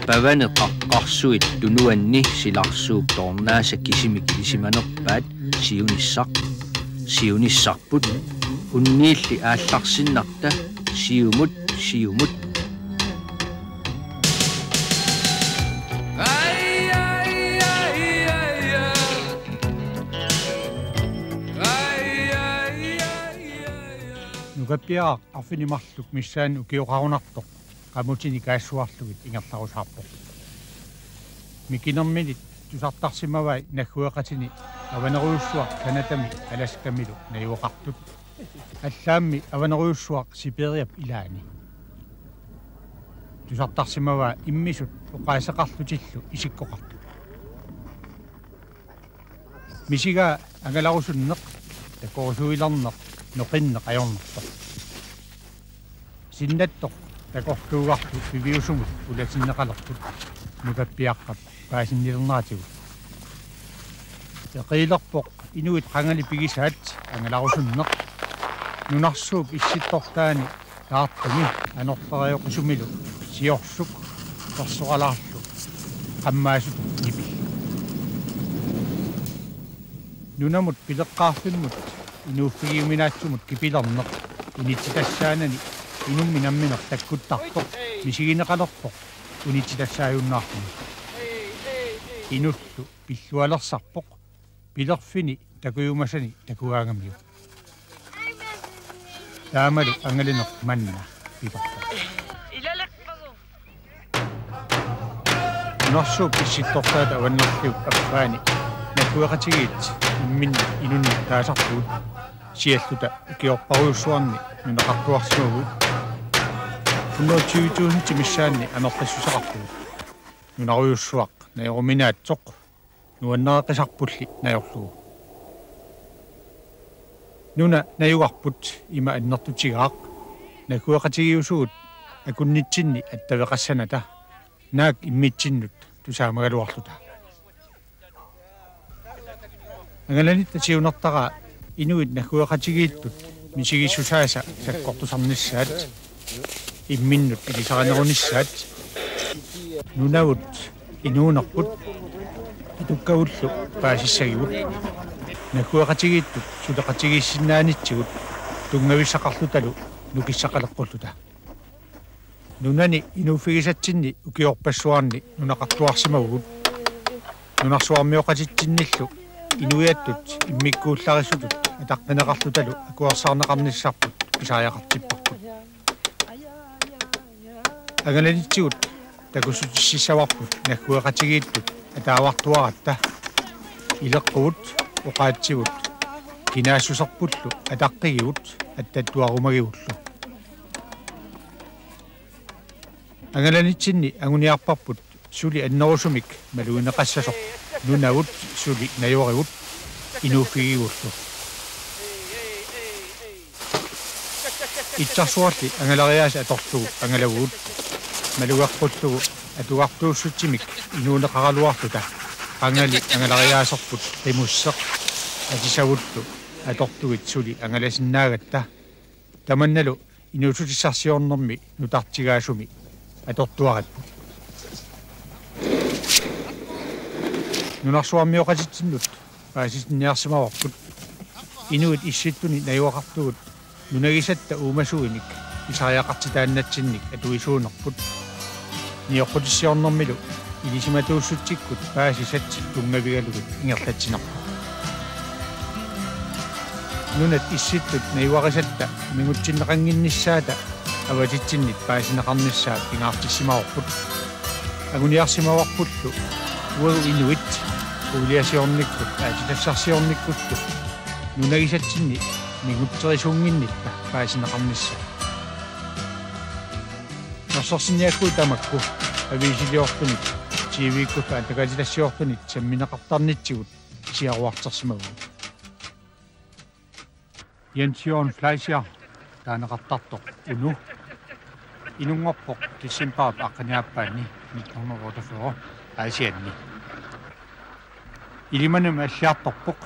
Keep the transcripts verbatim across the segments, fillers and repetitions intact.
Pavani qaqqarsuit tunuanni silarsuup toornaasa kisimik ilisimanerpaat siunissaq. Siunissarput unniilli aallarsinnarta siumut siumut. Nukappiaraq arfineq-marluk missaani ukioqarunartoq qamutini kaassuarlugit ingerlarusaarpoq. Mikinerminit tusartarsimavai naggueqatini avanerujussuaq Canadami Alaskamilu najugaqartut. Allaammi avanerujussuaq Sibiriap ilaani. Tusartarsimavaa immisut oqaaseqarlutillu isikkoqartut. Misigaa angalarusunneq, takorusuilerneq, noqinneq ajornartoq. Sinnattoq takorluugarlu piviusumut ulatinneqalerput nukappiaqqap paasinnilerneratigut. Eqiilerpoq inuit qangali pigisaat angalarusunneq, nunarsuup issittortaani taartumi anorlerioqisumilu siorsuk persoralaarlu qammaasutut nipillu. Nunamut pileqqaarfimmut inuuffigiuminaatsumut kipilerneq initsitassaanani inummi nammineq takkuttartoq misigineqalerpoq unitsitassaajunnaarluni. Inullu pillualersarpoq pilerfini takujumasani takugaangamiuk. Taamalu angalaneq manna pitortaq. Nunarsuup issittortaata avannerliup appaani naggueqatigiit imminnut inunnik taasarpugut, sialluta ukiorparujussuarni nunaqartuarsimavugut. Hundrede tyve tusind missaanni amerlassuseqarpugut. Nunarujussuaq najoruminaatsoq nuannareqisarpulli najorlugu. Nuna najugarput ima annertutigaaq, naggueqatigiiusugut akunnitsinni attaveqassanata, naak immitsinnut tusaamagaluarluta. Angalanitta siunertaraa inuit naggueqatigiittut misigissusaasa sakkortusarnissaat, imminnut ilisarinerunissaat. Nunavut inuunerput atukkavullu paasissagigut. Naggueqatigiittut suleqatigiissinnaanitsigut tunngavissaqarlutalu nukissaqaleqqulluta. Nunani inuuffigisatsinni ukiorpassuarni nunaqartuarsimavugut. Nunarsuarmioqatitsinnillu inuiattut immikkuullarissutut ataqqineqarlutalu akuersaarneqarnissarput pisariaqartipparput. Angalanitsigut takussutississavarput naggueqatigiittut ataavartuaratta, ileqquvut, oqaatsivut, kinaassuserpullu ataqqigivut attattuarumagivullu. Angalanitsinni anguniarparput suli annerusumik malugineqassasoq, nunavut suli najorivut inuuffigigullu. Itsarsuarli angalariaasat atorlugu angalavugut, malugeqqullugu atugartuussutsimik inuuneqaraluarluta, qangali angalariaaserput qimusseq atisavullu atortugit suli angalasinnaagatta. Tamannalu inuussutissarsiornermi nutartigaasumi atortuaripput. Nunarsuarmioqatitsinnut paasitinniarsimavarput. Inuit issittuni najugaqartugut nunagisatta uumasuinik pisariaqartitaannatsinnik atuisuunerput. Nioqqutissiornermilu ilisimatuussutsikkut paasisat tunngavigalugit ingerlatsinerput. Nunat issittut najugarisatta mingutsinneqannginnissaata avatitsinnit paasineqarnissaa pingaartissimavarput. Anguniarsimavarpullu uagut inuit uuliasiornikkut aatsitassarsiornikkullu nunagisatsinni mingutserisuunnginnitta paasineqarnissaa. Nersorsinniakkuit tamakku aviisiliortunit, T V-kkullu aallakaatitassiortunit sammineqartarnitsigut isiaruartersimavugut. Jens Jørgen Fleischer taaneqartartoq Uno inunngorpoq decembarip aqqaniaappaani nitten hundrede otteogfyrre Aasianni. Ilimanami alliartorpoq,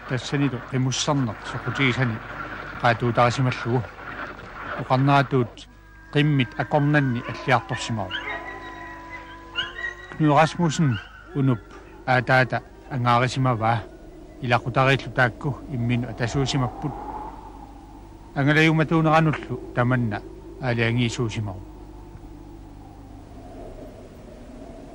tassanilu qimusserneq soqutigisani qaatuutarisimallugu. Oqarneratuut qimmit akornanni alliartorsimavoq. Knud Rasmussen unup aataata angaarisimavaa, ilaqutariillu taakku imminnut atasuusimapput. Angalajumatuuneranullu tamanna aalajangiisuusimavoq.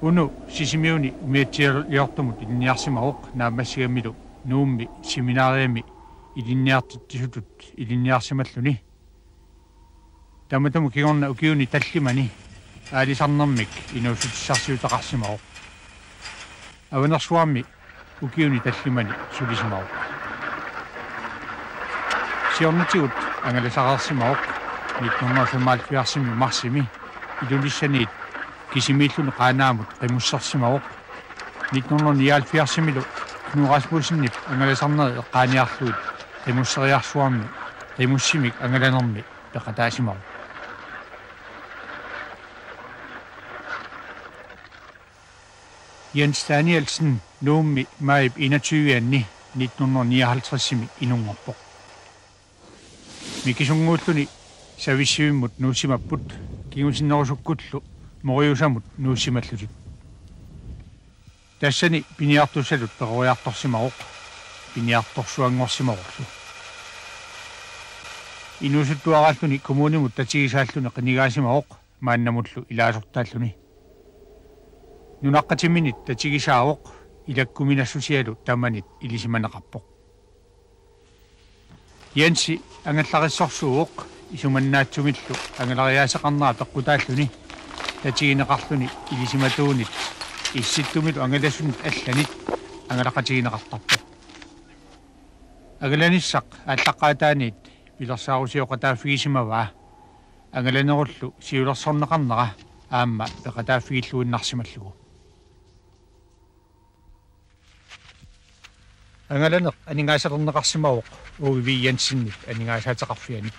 Unu Sisimiuni umiatsialiortumut ilinniarsimavoq naammassigamilu Nuummi seminariami ilinniartitsisutut ilinniarsimalluni. Tamatuma kingorna ukiuni tallimani aalisarnermik inuussutissarsiuteqarsimavoq. Avanersuarmi ukiuni tallimani sulisimavoq. Siornatigut angalasareersimavoq nitten hundrede og femoghalvfjerdsimi marsimi Ilulissaniit kisimiilluni Qaanaamut qimussersimavoq. Nitten hundrede og nioghalvfjerdsimilu Knud Rasmussenip angalasarneri eqqaaniarlugit qimusseriarsuarmi qimussimik angalanermi peqataasimavoq. Jens Danielsen Nuummi majip enogtyve-anni nitten hundrede og nioghalvtredsimi inunngorpoq. Mikisunnguulluni Savissivimmut nuussimapput, kingusinnerusukkullu Moriusamut nuussimallutik. Tassani piniartussatut peroriartorsimavoq, piniartorsuanngorsimavorlu. Inuusuttuaraalluni kommunimut tatigisaalluni qinigaasimavoq maannamullu ilaasortaalluni. Nunaqqatiminit tatigisaavoq, ilakkuminassusialu tamanit ilisimaneqarpoq. Jensi angallarissorsuuvoq, isumannaatsumillu angalariaaseqarnera peqqutaalluni tatigineqarluni ilisimatuunit issittumilu angalasunik allanit angalaqatigineqartarpoq. Angalanissaq aallaqqaataaniit pilersaarusioqataaffigisimavaa, angalanerullu siulersorneqarnera aamma peqataaffigilluinnarsimallugu. Angalaneq aningaasalerneqarsimavoq Ove V. Jensenip aningaasaateqarfianit.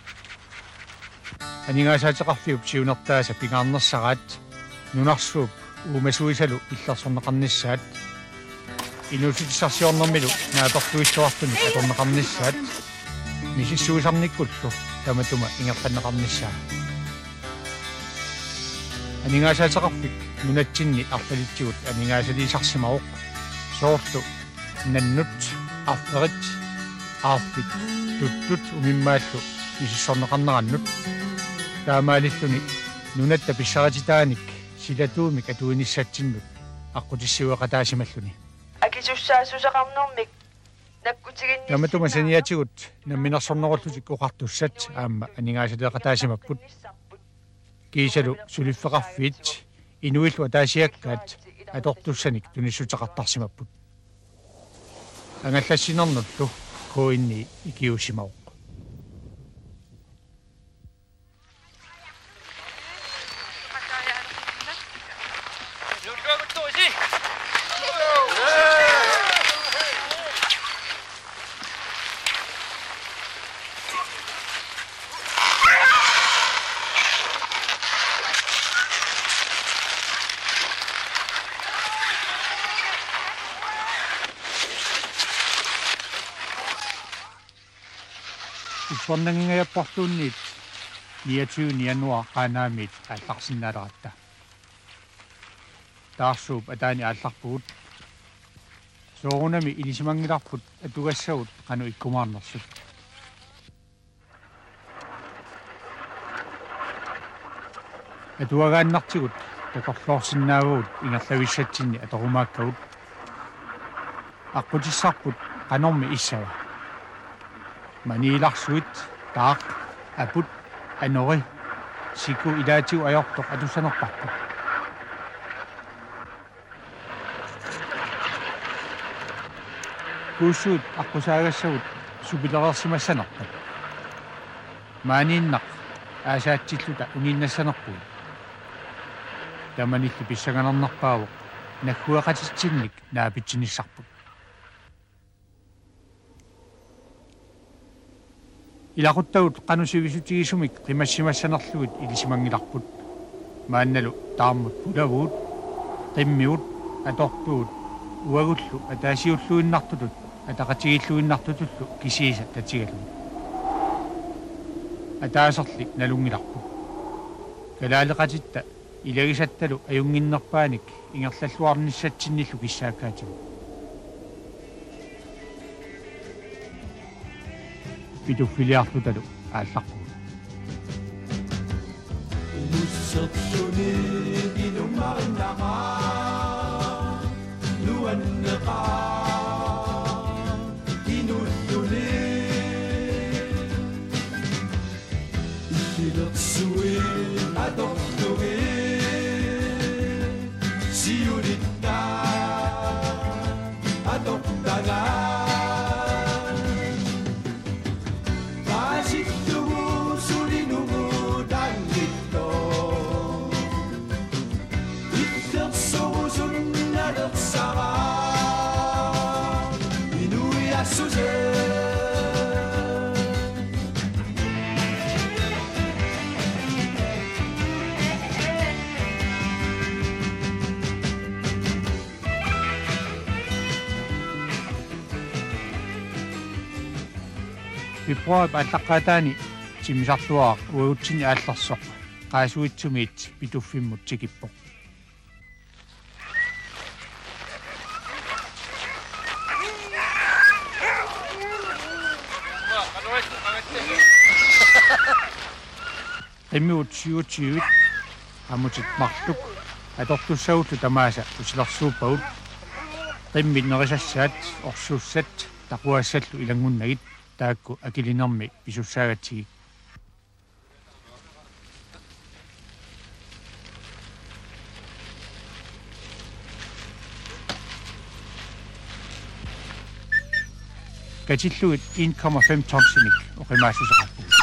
Aningaasaateqarfiup siunertaasa pingaarnersaraat, nunarsuup uumasuisalu illersorneqarnissaat, inuussutissarsiornermilu naapertuilluartumik atorneqarnissaat, misissuisarnikkullu tamatuma ingerlanneqarnissaa. Aningaasaateqarfik nunatsinni arlalitsigut aningaasaliisarsimavoq, soorlu nannut, arferit, aarfit, tuttut umimmaallu misissorneqarnerannut, taamaalilluni nunatta pissarititaanik silatuumik atuinissatsinnut aqqutissiueqataasimalluni. Akisussaassuseqarnermik nakkutiginnissinnaavoq. Tamatuma saniatigut namminersornerullutik oqartussat aamma aningaasaleeqataasimapput. Kiisalu suliffeqarfiit inuillu ataasiakkaat atortussanik tunissuteqartarsimapput. Angallassinernullu K N I ikiuussimavoq. Uppernangingajapporluunniit niogtyvende januar Qaanaamiit aallarsinnaaleratta. Taarsuup ataani aallarpugut. Soorunami ilisimanngilarput atugassagut qanoq ikkumaarnersut. Atuagaannartigut takorloorsinnaavagut ingerlavissatsinni atorumaakkagut. Aqqutissarput qanormi issava. Maniilarsuit, taaq, aput, anori, siku ilaatigut ajortoq atussanerparput. Kuussuit aqqusaagassavut supilereersimassanerput. Maaniinnaq aasaatsilluta uniinnassanerpugut. Tamanilli pissanganarnerpaavoq naggueqatitsinnik naapitsinissarput. Ilaquttagut qanoq sivisutigisumik qimassimassanerlugit ilisimanngilarput. Maannalu taarmut pulavugut, qimmivut, atortugut, Uagullu ataasiulluinnartutut ataqatigiilluinnartutullu kisiisa tatigalugit. Ataaserli nalunngilarput. Kalaaleqatitta ilagisattalu ajunnginnerpaanik ingerlalluarnissatsinnillu kissaakkaatigut. Pituffiliarlutalu aallaqqugut. Februaarip aallaqqaataani timmisartuaraq uagutsinni aallersoq Qaasuitsumiit Pituffimmut tikippoq. Qimmivut syvogtyve, qamutit marluk, atortussagullu tamaasa usilersuuppagut. Qimmit nerisassaat, orsuussat, taquassallu ilanngunnagit, taakku akilinermi pisussaagatsigik. Katillugit en komma fem tonsinik oqimaassuseqarpugut.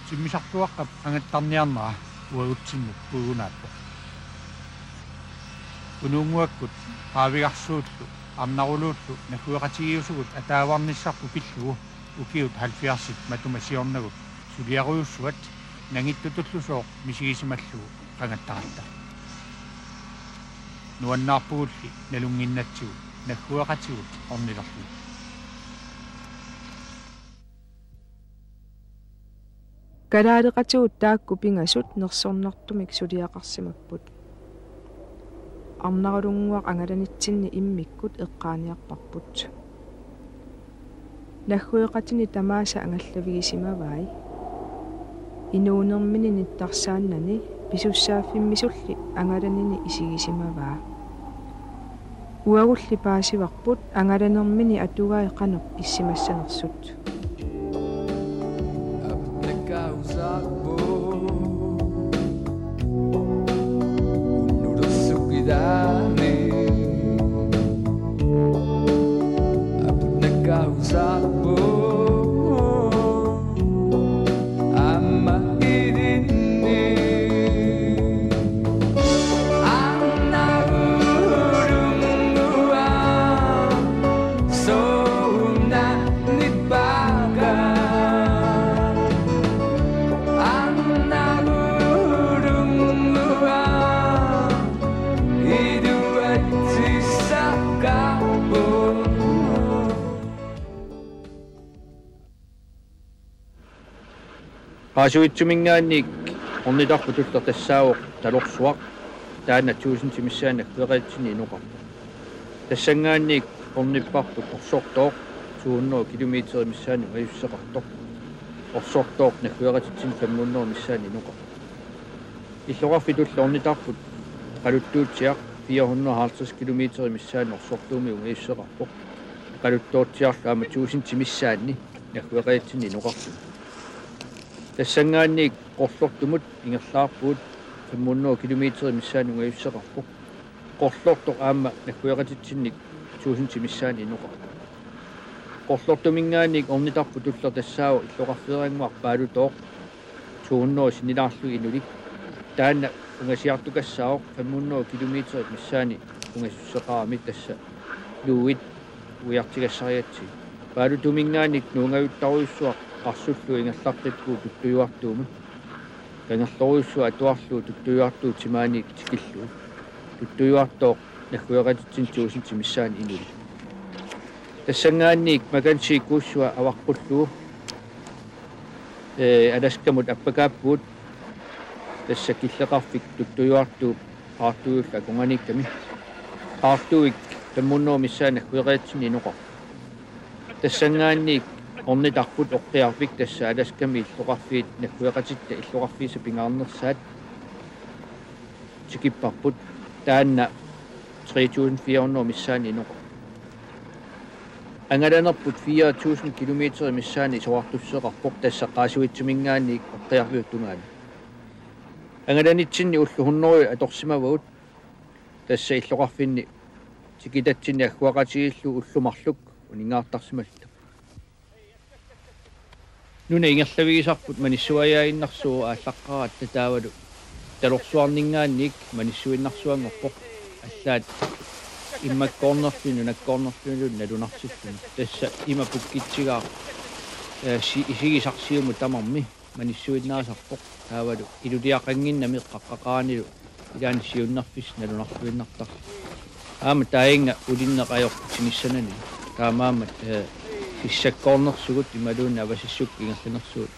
Timmisartuaqqap angattarniarnera uagutsinnut puigunaappoq. Unuunnguakkut Qaavigarsuullu Arnaruluullu naggueqatigiiusugut ataavarnissarput pillugu ukiut halvfjerdsit matuma siornagut suliarujussuat nangittutullusooq misigisimallugu qangattaratta. Nuannaarpugulli nalunnginnatsigu naggueqatigut ornilerlugu. Kalaaleqatigut taakku pingasut nersornartumik suliaqarsimapput. Arnarulunnguaq angalanitsinni immikkut eqqaaniarparput. Naggueqatini tamaasa angallavigisimavai. Inuunermini nittarsaannani pisussaaffimmisulli angalanini isigisimavaa. Uagulli paasivarput angalanermini atugai qanoq issimassanersut. Qaasuitsuminngaanniit ornitarput tulleq tassaavoq Talorsuaq, taanna tusind missaani naggueqatitsinni inoqarpoq. Tassanngaanniit ornipparput Orsortooq, to hundrede kilometer missaani ungasusseqartoq. Orsortooq naggueqatitsinni fem hundrede missaani inoqarpoq. Illoqarfiup tulleq ornitarput Qaluttuutsiaq, fire hundrede halvtreds kilometer missaani Orsortuumi ungasusseqarpoq. Qaluttuutsiarlu aamma tusind missaani naggueqatitsinni inoqarpoq. Tassanngaanniit Qorlortumut ingerlaarpugut, fem hundrede kilometer missaani ungasusseqarpoq. Qorlortoq aamma naggueqatitsinni tusind missaani inoqarpoq. Qorlortuminngaanniit ornitarput tulleq tassaavoq illoqarfeerannguaq Paalutooq, to hundrede sinnilaarlugit inulik. Taanna ungasiartukassaaq fem hundrede kilometer missaani ungasusseqarami, tassa nuuit uiartigassarigatsigit. Paalutuminngaanniit nuungajuttarujussuaq qarsullugu ingerlaqqippugut Tuttujuartuumut. Kangerlorujussuaq atuarlugu Tuttujuartuup timaaniit tikillugu. Tuttujuartooq naggueqatitsinni tusind missaani inulik. Tassanngaanniit Mackenzie kuussua avaqqullugu, ee, Alaskamut appakaappugut, tassa killeqarfik Tuttujuartuup Qaartuujullu akornanniikkami. Qaartuuik fem hundrede missaani naggueqatitsinni inoqarpoq. Tassanngaanniit ornitarput Oqqiarvik, tassa Alaskami illoqarfiit naggueqatitta illoqarfiisa pingaarnersaat tikipparput, taanna tre tusind fire hundrede missaani inoqarpoq. Angalanerput fire tusind kilometer missaani isorartussuseqarpoq, tassa Qaasuitsuminngaanniit Oqqiarviup tungaanut. Angalanitsinni ullut hundrede atorsimavagut, tassa illoqarfinni tikitatsinni agguaqatigiillugu ullut marluk uninngaartarsimalluta. Nuna ingerlavigisarput manissuajaaginnarsuuvoq aallaqqaaratta, taavalu Talorsuarninngaanniit manissuinnarsuanngorpoq, allaat immakkoornerluni nunakkoornerlunilu nalunarsilluni. Tassa ima pukkitsigaaq, ee, si-, isigisaq siumut tamarmi manissuinnaasarpoq, taavalu iluliaqannginnami qaqqaqaanilu ilaanni siunnerfissat nalunarluinnartarluni. Aamma taaginnga ulinneq ajorput sinissanani. Taamaammat, ee, pissakkoornersugut imaluunniit avasissukkut ingerlanersugut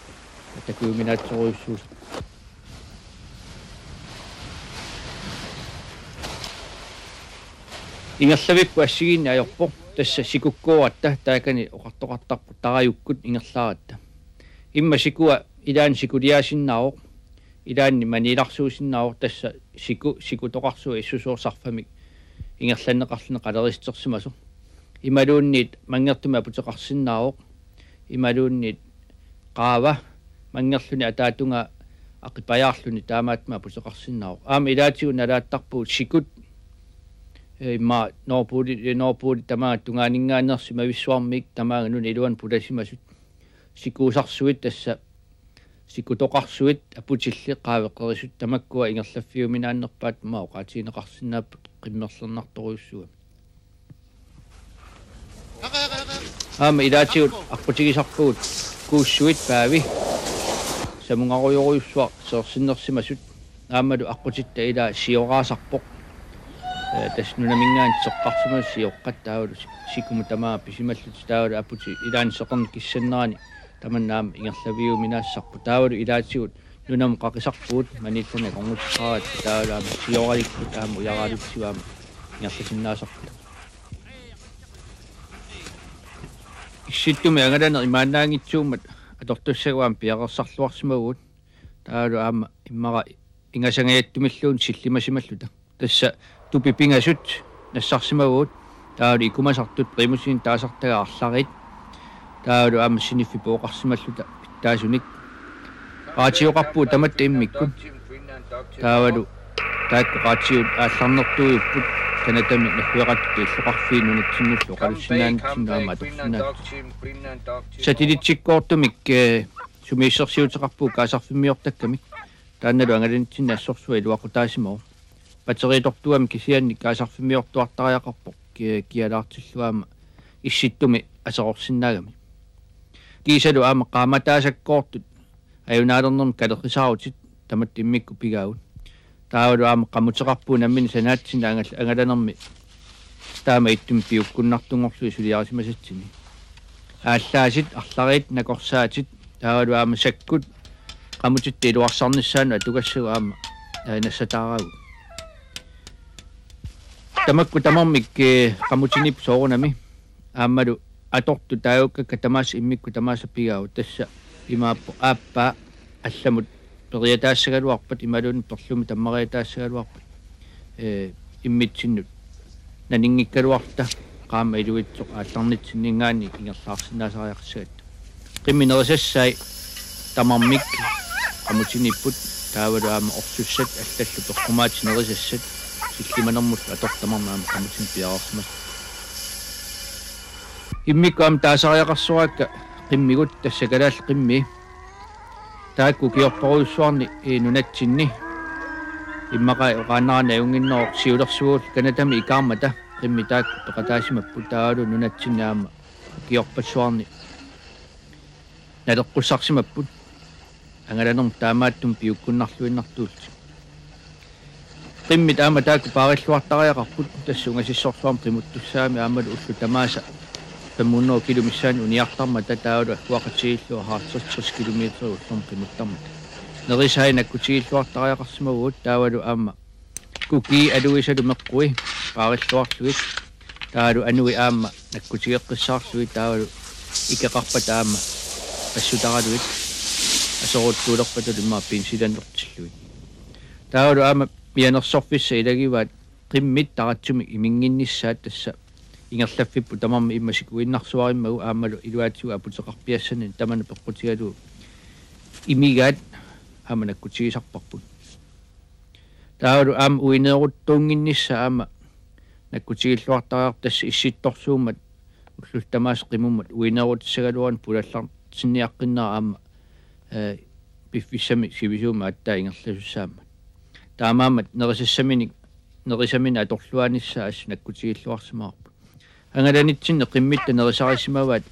takujuminaatsorujussuusarput. Ingerlavipput assigiinneq ajorpoq, tassa sikukkooratta taakani oqartoqartarpoq tarajukkut ingerlaaratta. Immaqa sikua ilaanni sikuliaasinnaavoq, ilaanni maniilarsuusinnaavoq, tassa siku, sikutoqarsuaq issusoorsorfamik ingerlanneqarluni qalerisitsersimasoq. Imaluunniit manngertumik aputeqarsinnaavoq, imaluunniit qaava manngerluni ataatungaa aqipajaarluni taamaattumik aputeqarsinnaavoq. Aamma ilaatigut nalaattarpugut sikut, ee, immaqa Nordpoli, ee, Nordpoli tamaanga tungaaninngaanneersimavissuarmik tamaanga nunap iluani pulasimasut. Sikuusarsuit, tassa sikutoqarsuit aputillit qaaveqerisut, tamakkua ingerlaffiuminaannerpaat aamma oqaatigineqarsinnaapput qimmerlernartorujussuugami. Aamma ilaatigut aqqutigisarpugut kuussuit Paavi samungarujorujussuaq seersinnersimasut, aammalu aqqutitta ilaa sioraasarpoq. Ee, tassa nunaminngaanniit seqqarsimasut sioqqat, taavalu si-, sikumut tamaanga pisimallutik, taavalu aputit ilaanni seqerneq kissannerani tamanna aamma ingerlaviuminaassarput. Taavalu ilaatigut nunamut qaqisarpugut, maniillani akornuteqaratta, taavalu aamma sioralikkut aamma ujaralitsigut aamma ingerlasinnaasarput. Issittumi angalaneq imaannaanngitsuummat atortussaguit aamma piareersarluarsimavugut. Taavalu aamma immaqa ingasangajattumilluunniit sillimasimalluta. Tassa tupit pingasut nassarsimavagut. Taavalu ikumasartut primusinik taasartagaat arlariit. Taavalu aamma siniffik pooqarsimalluta pitsaasunik. Raatioqarpugut tamatta immikkut. Taavalu taakku raatiot aallarnertuujupput, Canadami naggueqatitta illoqarfiit nunatsinnullu oqalussinnaanitsinnut aamma atorsinnaallutik. Satellitsikkoortumik, ee, sumiissersiuteqarpugut kaasarfimmiortakkamik. Taannalu angalanitsinni assorsuaq iluaqutaasimavoq. Batteriitortuugami kisianni kaasarfimmiortuartariaqarpoq ki-, kialaartillugu aamma issittumi aserorsinnaagami. Kiisalu aamma qaammataasakkoortut ajunaalernermik kalerrisaarutit tamatta immikkut pigaagut. Taavalu aamma qamuteqarpugut nammineq sanaatsinnut angal-, angalanermi taama ittumi piukkunnartunngorlugit suliarisimasatsinnik. Aallaasiit, arlariit, nakorsaatit, taavalu aamma sakkut, qamutitta iluarsarnissaanut atugassagut aamma, eh, nassataaragut. Tamakku tamarmik, eh, qamutiniipput soorunami aammalu atortut taagukkakka tamaasa immikkut tamaasa pigaavut. Tassa imaappoq aappaa allamut periataassagaluarpat imaluunniit perlummi tammariataassagaluarpat, eh, immitsinnut naninngikkaluarluta qaammat iluitsoq aallarnitsinninngaanniit ingerlaarsinnaasariaqassagatta. Qimmit nerisassai tamarmik qamutiniipput, taavalu aamma orsussat allallu peqqumaatit nerisassat sillimanermullu atortut tamarmik aamma qamutinik piareersimasut. Immikkut aamma taasariaqarsoraakka qimmigut, tassa kalaallit qimmii. Taakku ukiorparujussuarni, eh, nunatsinni. Immaqa oqaannarani ajunnginneruvoq, siulersuugut Canadami ikaarmata qimmit taakku peqataasimapput, taavalu nunatsinni aamma ukiorpassuarni naleqqussarsimapput angalanermut taamaattumik piukkunnarluinnartuullutik. Qimmit aamma taakku paarilluartariaqarput, tassa ungasissorsuarmut qimuttussaammat aammalu ullut tamaasa femhundrede kilo missaanni uniartarmata, taavalu agguaqatigiillugu halvtreds kilometer ullormut qimuttarmata. Nerisai nakkutigilluartariaqarsimavugut, taavalu aamma kukii aluisalu meqqui paarilluarlugit, taavalu anui aamma nakkutigeqqissaarlugit, taavalu ikeqarpata aamma passutaralugit aserortuulerpatalu immaqa penicillinertillugit. Taavalu aamma mianersorfissat ilagivaat qimmit taratsumik iminnginnissaat, tassa ingerlaffipput tamarmik immaqa sikuinnarsuarimmagu aammalu iluaatigut aputeqarpiassanik tamanna peqqutigalugu imigaat aamma nakkutigisarparput. Taavalu aamma uineeruttuunnginnissaa aamma nakkutigilluartariaqarpoq, tassa issittorsuummat ullut tamaasa qimummat uineerutissagaluaruni pulallartinniaqqinnera aamma, eh, piffissami sivisuumi aatsaat ingerlasussaammat. Taamaammat nerisassaminik, nerisaminik atorluarnissaa assut nakkutigilluarsimavarput. Angalanitsinni qimmitta nerisarisimavaat,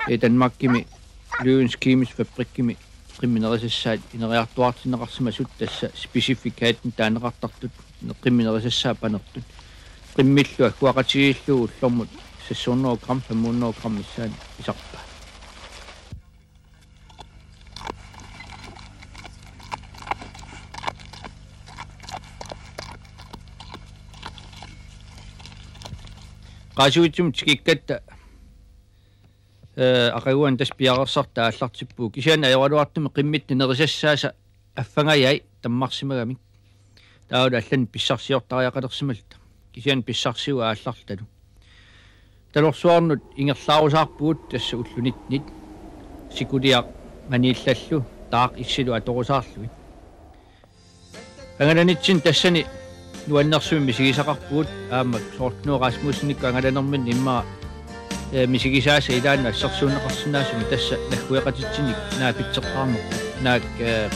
eh, Danmarkimi Løvens Kimis Fabrikkimi qimmit nerisassaat ineriartuaartinneqarsimasut, tassa specifikatit taaneqartartut qimmit nerisassaat panertut. Qimmillu agguaqatigiillugu ullormut seks hundrede gram, fem hundrede gram missaani pisarpaat. Qaasuitsumut tikikkatta, eh, aqaguani tassa piareersartut aallartippugut. Kisianni ajoraluartumik qimmitta nerisassaasa affangajai tammarsimagamik. Taavalu allanik pissarsiortariaqalersimalluta. Kisianni pissarsiup aallarlutalu. Talorsuarnut ingerlaarusaarpugut, tassa ullut nittenit. Sikuliaq maniillallu, taaq issilu atorusaarlugit. Angalanitsinni tassani nuannersumik misigisaqarpugut, aamma soorlu Knud Rasmussenikkut angalanerminni immaqa, eh, misigisaasa ilaannut assersuunneqarsinnaasumik, tassa naggueqatitsinnik naapitseqqaarnerput, naak, eh,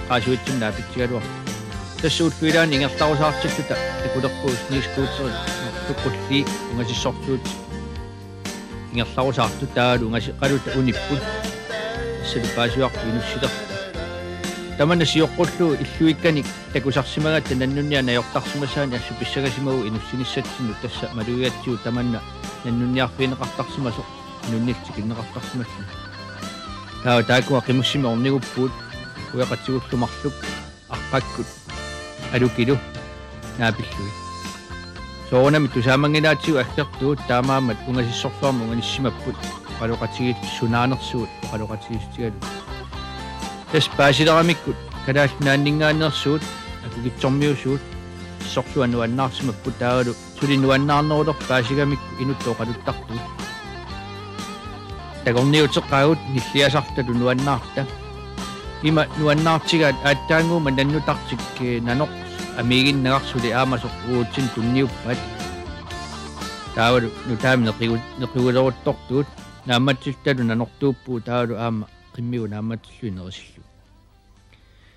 Qaasuitsumut naapitsigaluarput. Tassa ullut ilaanni ingerlarusaartilluta takulerpugut snescooterit, tukullii ungasissortuut ingerlarusaartut, taavalu ungaseqaluta unipput. Tassalu paasivarput inussilerluta. Tamanna sioqqullugu illuikkanik takusarsimagatta nannunniat najortarsimasaanik assut pissangasimavugut inussinissatsinnut, tassa malugigatsigu tamanna nannunniarfigineqartarsimasoq inunnillu tikinneqartarsimalluni. Taava taakkua qimussimik orniguppugut, ueqatigullu marluk, aqqakkut alukilu naapillugit. Soorunami tusaamanngilaatsigut aggertugut, taamaammat ungasissorsuarmut unganissimapput oqaloqatigiissut, sunaanersugut oqaloqatigiissutigalugit. Tassa paasileramikkut Kalaallit Nunaanninngaanneersugut akukitsormiusugut sorsuaq nuannaarsimapput, taavalu suli nuannaarnerulerpat paasigamikku inuttut oqaluttartugut. Takorniuteqaagut nilliasartalu nuannaarta. Ima nuannaartigaat aatsaannguummat nannutartik, eh, nanoq amiiginnagaq suli aamasoq uagutsinnut tunniuppaat. Taavalu nutaamik neqigu-, neqiguleruttortugut, naammatsilluta nanortuuppugut, taavalu aamma qimmigut naammatsillugu nerisillugu.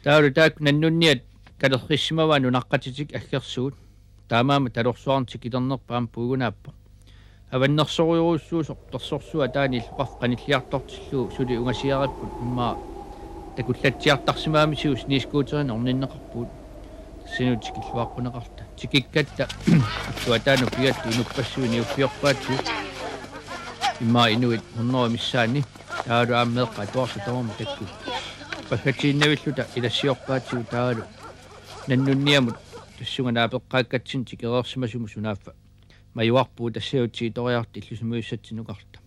Taavalu taakku nannunniat kalerrissimavaat nunaqqatitik aggersugut. Taamaammat talorsuarnut tikilernerput aamma puigunaappoq. Avannersorujussuusoq persorsuaq taanna illoqarfik qanilliartortillugu suli ungasiaripput, immaqa takullatsiartarsimagamitsigut snescooterinik orninneqarpugut. Tassanilu tikilluaqquneqarluta. Tikikkatta ulluataanut pigatta inuppassuit niuffiorpaatsigut. Immaqa inuit hundrede missaanni. Taavalu aamma meeqqat atuarsat tamarmik takkukku. paggatiinnavilluta ilassiorpaatigut taavalu nannunniamut tassunga naapeqqaakkatsinnik tikereersimasumut sunaaffa majuarpugut, tassalu tiitoriartut illusimavissatsinnukarluta.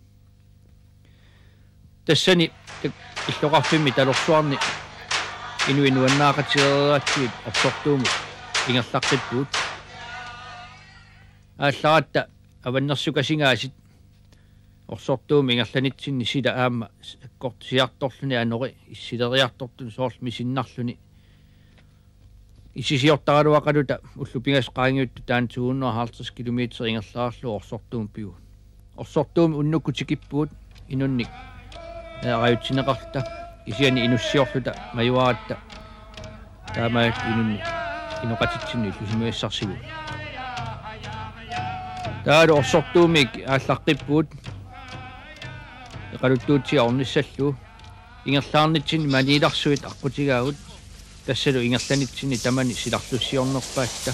Tassani illoqarfimmi talorsuarni inuit nuannaaqatigereeraatsigit orsortuumut ingerlaqqippugut. Aallaratta avannersukasingaasiit orsortuumut ingerlanitsinni sila aamma sakkortusiartorluni anori issileriartortuni soorlu misinnarluni isisiortaraluaqaluta ullut pingasut qaangiuttut taanna to hundrede og halvtreds kilometer ingerlaarlugu orsortuumut pivugut. Orsortuumut unnukkut tikippugut inunnik, ee, arajutsineqarluta, kisianni inussiorluta majuaratta taamaallaat inunnik inoqatitsinnut illusimavissarsivugut. Taavalu orsortuumik aallaqqippugut eqaluttuutsiaq ornissallugu. Ingerlaarnitsinni maniilarsuit aqqutigaagut, tassalu ingerlanitsinni tamani silarlussiornerpaatta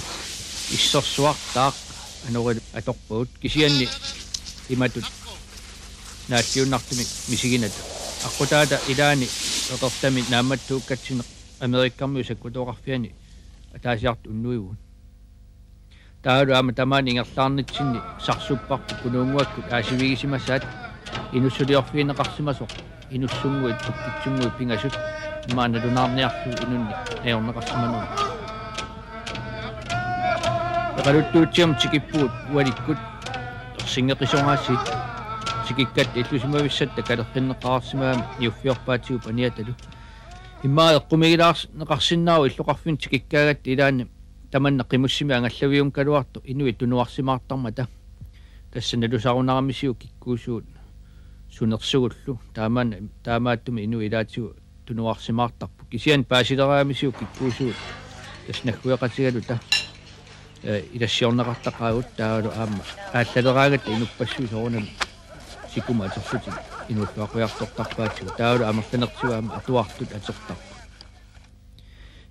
issersuaq taaq anorilu atorpagut, kisianni imatut naalliunnartumik misiginata. Aqqutaata ilaani eqertami naammattuukkatsinni Amerikkarmiut sakkutooqarfianni ataasiartut unnuivugut. Taavalu aamma tamaani ingerlaarnitsinni sarsupparput kunuunnguakkut aasivigisimasaat inussuliorfigineqarsimasoq, inussunnguit ukkitsunnguit pingasut immaqa nalunaarniarlugu inunnik najorneqarsimanerat. Eqaluttuutsiamut tikippugut ualikkut ersinngeqisoraasiit. Tikikkatta illusimavissatta kalerrinneqareersimagamik niuffiorpaatigut paniatalu. Immaqa eqqumigilaarneqarsinnaavoq illoqarfinni tikikkaagatta ilaanni tamanna qimussimik angallaviunngikkaluartoq inuit tunuarsimaartarmata. Tassa nalusarunaramisigut kikkuusugut sunersugullu. Taamaanna, taamaattumik inuit ilaatigut tunuarsimaartarput. Kisianni paasileraangamisigit kikkuusugut tassa naggueqatigaluta, ee, ilassiorneqartaqaagut taavalu aamma aallaleraangatta inuppassuit soorunami sikumut atorlutik inuulluaqqujartortarpaatigut. Taavalu amerlanertigut aamma atuartut atortarput.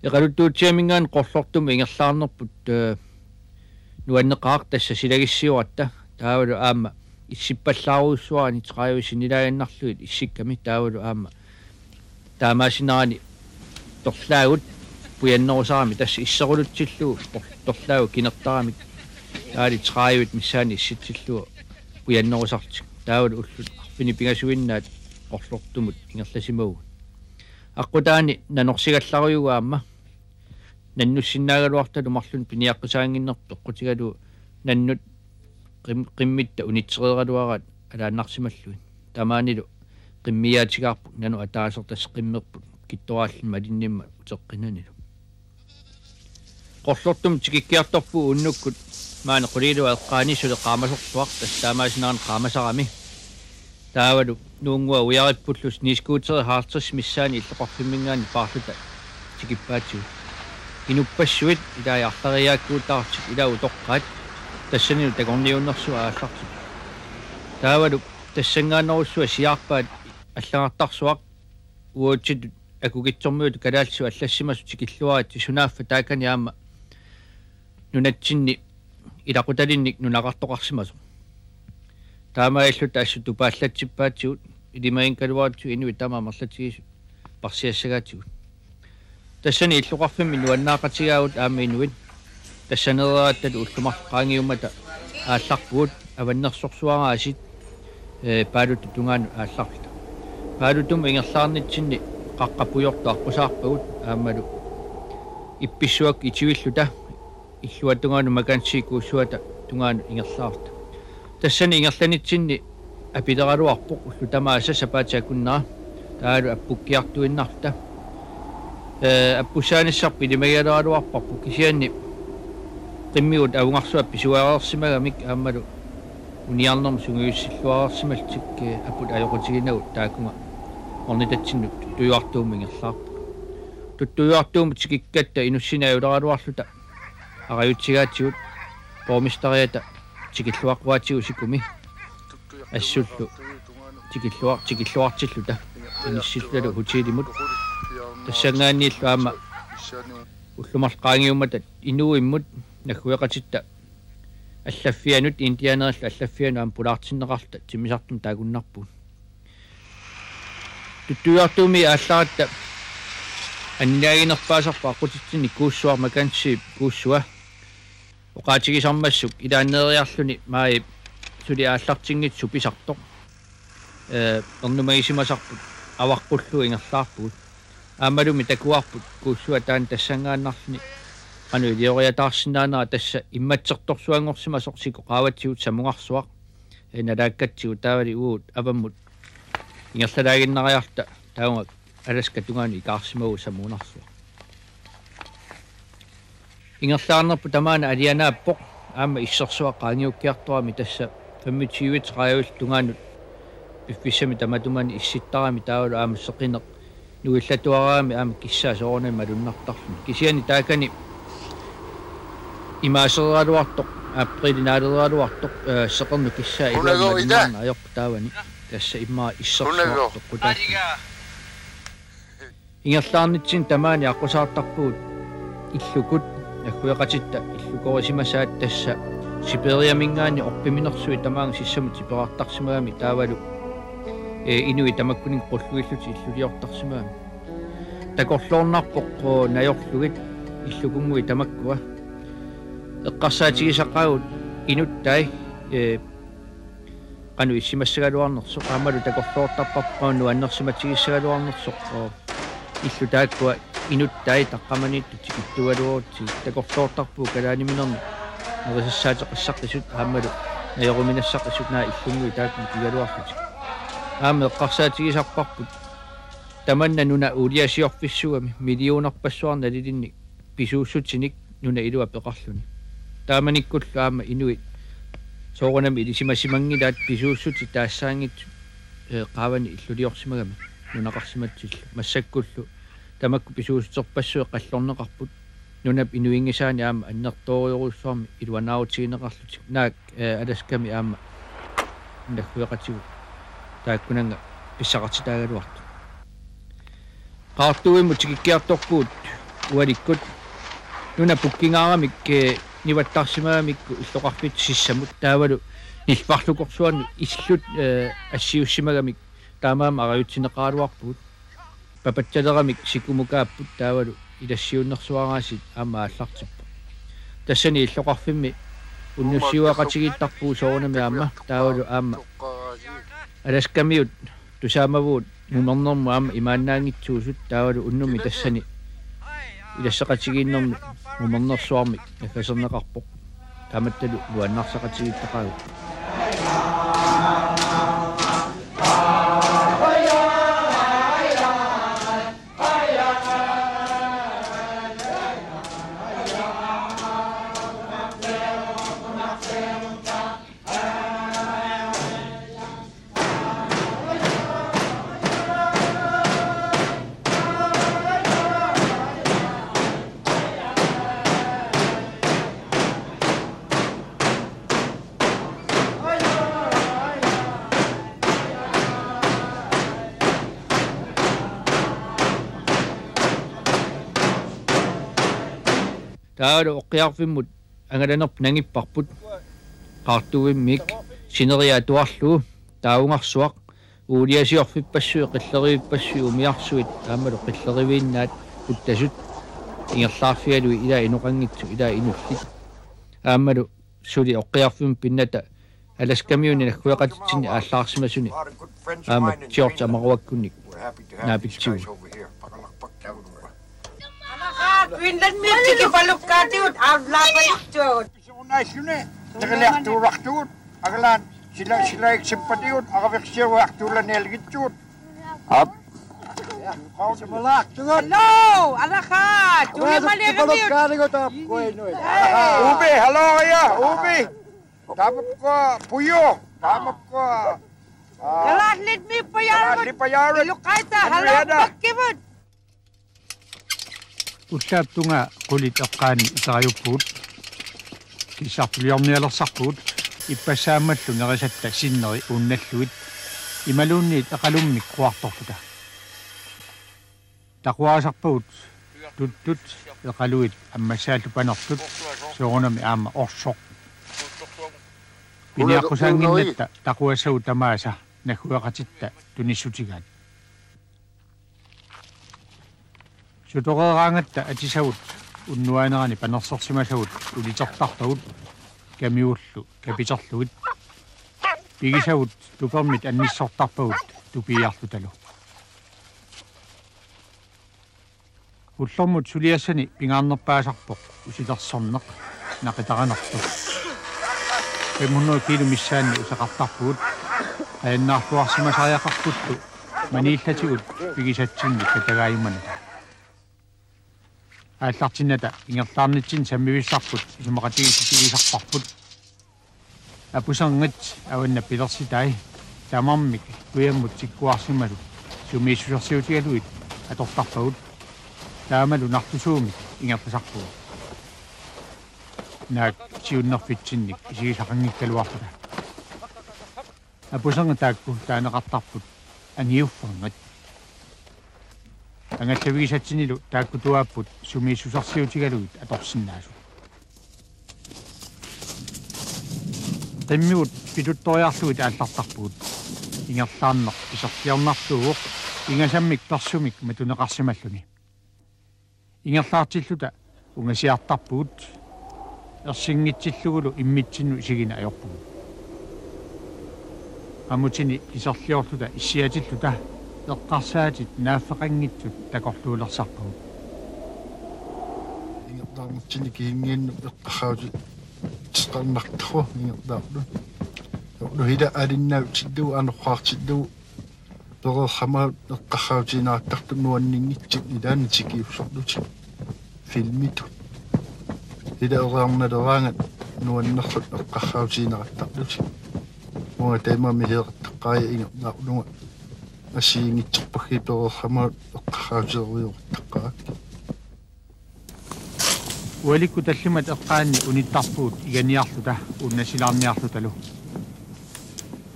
Eqaluttuutsiaminngaanniit Qorlortumut ingerlaarnerput, ee, nuanneqaaq, tassa silagissioratta taavalu aamma issippallaarujussuarani tredive sinilaaginnarlugit issikkami taavalu aamma taamaasinarani torlaagut pujannerusarami, tassa isserulutsillugu tor-, torlaagut kinertaramik taavalu tredive missaani issitsillugu pujannerusarlutik. Taavalu ullut arfineq-pingasuinnaat Qorlortumut ingerlasimavugut. Aqqutaani nanorsigallarujuuvoq aamma. Nannussinnaagaluartalu marlunnik piniaqqisaannginnerput peqqutigalugu nannut qim-, qimmitta unitsereeraluaraat alaannarsimallugit. Tamaanilu qimmiaatigaarput nanoq ataaseq, tassa qimmerput kittoraalluni malinnimmat uteqqinanilu. Qorlortumut tikikkiartorpugut unnukkut maani quliilua eqqaani suli qaamasorsuaq, tassa taamaasinarani qaamasarami. Taavalu nuunngua ujarippullugit snescooterit halvtreds missaani illoqarfimminngaanniit paarluta tikippaatigut. Inuppassuit ilai arlariaakkuutaartik ilai utoqqaat, tassanilu takorniunnersuaq aallartippoq. Taavalu tassanngaannerussuaq siaarpaat allagartarsuaq uagutsitut akukitsormiutut kalaallisut allassimasut tikilluaritsi, sunaaffa taakani aamma nunatsinni ilaqutalinnik nunaqartoqarsimasoq. Taamaalilluta assut tupaallatsippaatigut, ilimaginngikkaluarutsigu inuit tamaat amerlatigisut parsiassagaatigut. Tassani illoqarfimmi nuannaaqatigaagut aamma inuit. Tassaneerattalu ullut marluk qaangiummata aallarpugut, avannersorsuaraasiit, ee, Paaluttut tungaanut aallarluta. Paalutumut ingerlaarnitsinni qaqqap pujortoq aqqusaarpagut aammalu ippissuakkut itivilluta illuatungaanut Mackenzie kuussuata tungaanut ingerlaarluta. Tassani ingerlanitsinni apileraluarpoq ullut tamaasa sapaatip akunnera, taavalu appukkiartuinnarluta. Ee, appussaanissarput ilimagigaleraluarparput, kisianni qimmigut avungarsuaq pisuareersimagamik aammalu uniarnermut sungiussilluareersimallutik, ee, aput ajoqutiginagu taakunga ornitatsinnut Tuttujuartuumut ingerlaarpugut. Tuttujuartuumut tikikkatta inussineq ajuleraluarluta arajutsigaatigut borgmesteriata tikilluaqquaatigut sikumi assullu tikilluar-, tikilluartilluta inissillutalu hotelimut. Tassanngaanniillu aamma ullut marluk qaangiummata inuuimmut naggueqatitta allaffianut, indianerillu allaffianut aamma pulaartinneqarluta timmisartumik taakunnarpugut. Tuttujuartuumit aallaratta Anniaaginerpaasarpoq aqqutitsinni Kuussuaq, Makansiip Kuussua. Oqaatigisarmassuk ilaanneeriarluni maajip suli aallartinngitsoq pisartoq, ee, ernumagisimasarput avaqqullugu ingerlaarpugut. Aammalumi takuarput Kuussuaq taanna tassanngaannarluni qanoq ilioriataarsinnaanera, tassa immatsertorsuanngorsimasoq sikoq qaavatigut Samungarsuaq, ee, nalaakkatsigu taavali uagut avammut ingerlalaaginnariarluta taavunga Alaskap tungaanut ikaarsimavugut Samungarsuaq. Ingerlaarnerput tamaana alianaappoq, aamma issersuaq qaangiukkiartorami, tassa femogtyve tredive tungaanut piffissami tamatumani issittarami, taavalu aamma seqineq nuillatuaraami aamma kissaa soorunami malunnartarluni. Kisianni taakani imaasereeraluartoq, apriili naaleraluartoq, ee, seqernup kissaa iluani malunnarneq ajorpoq taavani. Tassa immaqa issersuaq toqqutaalluni. Ingerlaarnitsinni tamaani aqqusaartarpugut illukut, naggueqatitta illukorisimasaat, tassa Sibiriaminngaanniit orpiminersuit tamaanga sissamut tiperartarsimagami taavalu, ee, inuit tamakkuninnga qulluillutik illuliortarsimagami. Takorloornarpoq, oo, najorlugit illukunnguit tamakkua. Eqqarsaatigisaqaagut inuttai, ee, qanoq issimassagaluarnersoq, aammalu takorloortarparput qanoq nuannersimatigissagaluarnersoq, oo, illut taakkua inuttai taqqamaniittut tikittugaluarutsigit. Takorloortarpugut kalaaliminernut nerisassaateqassaqisut aammalu najoruminassaqisut, naak illunnguit taakku ikigaluarlutik. Aamma eqqarsaatigisarparput tamanna nuna uuliasiorfissugami millionerpassuarnik nalilinnik pisuussutinik nuna ilua peqarluni. Taamanikkullu aamma inuit soorunami ilisimasimanngilaat pisuussutit taassaanngitsut, ee, qaavani illuliorsimagami nunaqarsimatsillu. Massakkullu tamakku pisuussuterpassuit qallorneqarput, nunap inuinngisaani aamma annertoorujussuarmik iluanaarutigineqarlutik, naak, ee, Alaskami aamma naggueqatigut taakkunannga pissaqartitaagaluartut. Qaartuuvimmut tikikkiartorpugut ualikkut. Nuna pukkingaaramik, ee, nivattarsimagamikku illoqarfitta sissamut, taavalu nilfarlukorsuarnut illut, ee, assiussimagamik taamaammat arajutsineqaraluarpugut. Papatsaleramik sikumukaapput, taavalu ilassiunnersuaraasiit aamma aallartippoq. Tassani illoqarfimmi unnussiuaqatigiittarpugut soorunami aamma, taavalu aamma Alaskamiut tusaamavugut mumernermut aamma imaannaanngitsuusut, taavalu unnummi tassani ilasseqatigiinnermi mumernersuarmik naggaserneqarpoq. Taamattalu nuannarsaqatigiittaqaagut. Taavalu Oqqiarfimmut angalanerput nangipparput. Qaartuuvimmik sineriak atuarlugu taavungarsuaq, uuliasiorfippassuit, qillerivipassuit, umiarsuit aammalu qilleriviinnaat uttasut ingerlaarfigalugit, ilaa inoqanngitsut, ilaa inullit. Aammalu suli Oqqiarfimmut pinnata Alaskamiunit naggueqatitsinni aallaarsimasuni aamma George Amaruakkunnik naapitsivugut. Greenlandmiut tikipalukkaatigut aallaapajuttut. Pisuunaalluni, terilertuulartugut, angalaat sila, sila eksempatigut, araviksiuartuullanialgitsugut. Aap. Hello, alaha, tulimaliagamiut. Ubi, hello, ja, Ubi. Tamakku Pujo, tamakku, aa, Kalaallit Pajaarmut. Kalaallit Pajaarmut. Iluqaita, hello, Henrietta. Pakkivut. Ullaap tungaa qulit eqqaanni itarajuppugut. Kissartuliornialersarpugut, ippassaammallu nerisatta sinneri uunnallugit. Imaluunniit eqalummik quartorluta. Taquaasarpagut tuttut eqaluit ammassaallu panertut, soorunami aamma orsoq. Piniaqqusaannginnatta taquassagut tamaasa naggueqatitta tunissutigaat. Sutoreeraangatta atisavut unnuaanerani panersersimasavut ulitertarpagut kamigullu kapiterlugit. Pigisavut tupermit annissortarpagut tupiiarlutalu. Ullormut suliassani pingaarnerpaasarpoq usilersorneq naqitarinertoq. Fem hundrede kilo missaanni useqartarpugut, qajannaarluarsimasariaqarpullu maniillatigut pigisatsinnik katagaajummanata. Aallartinnata ingerlaarnitsinni sammivissarput isumaqatigiissutigisarparput. Apuserngit avanna pilersitai tamarmik kujammut tikkuarsimasut sumiissusersiutigalugit atortarpagut. Taamalu nartusuumik ingerlasarpugut. Naak siunnerfitsinnik isigisaqanngikkaluarluta. Apuserngit taakku taaneqartarput angiufferngit. Angallavigisatsinnilu taakku tuaapput sumiissusersiutigalugit atorsinnaasut. Qimmigut pituttoriarlugit aallartarpugut. Ingerlaarneq iserliornarluuvoq ingasammik persumik matuneqarsimalluni. Ingerlaartilluta ungasiartarpugut, ersinngitsillugulu immitsinnut isigineq ajorpugut. Qamutini kiserliorluta issiatilluta eqqarsaatit naaffeqanngitsut takorluulersarpagut. Ingerlaarnitsinni kihinngiinnut eqqarsaatissaqarnartoq ingerlaarluni. Ullumi ila alinnaatsillugu anorqaartillugu pereersamut eqqarsaatigineqartartut nuanninngitsut ilaanni tikiussorlutik filmitut. Ila ereernaleraangat nuannersut eqqarsaatigineqartarlutik. Uanga taama mihileqattaqqaara ingerlaarlunga assigiinngitsorpassuit pereersamut eqqarsaatigereerujoqattaqqaarakkit. Ualikkut tallimat eqqaanni unittarpugut iganiarluta uunnassilaarniarlutalu.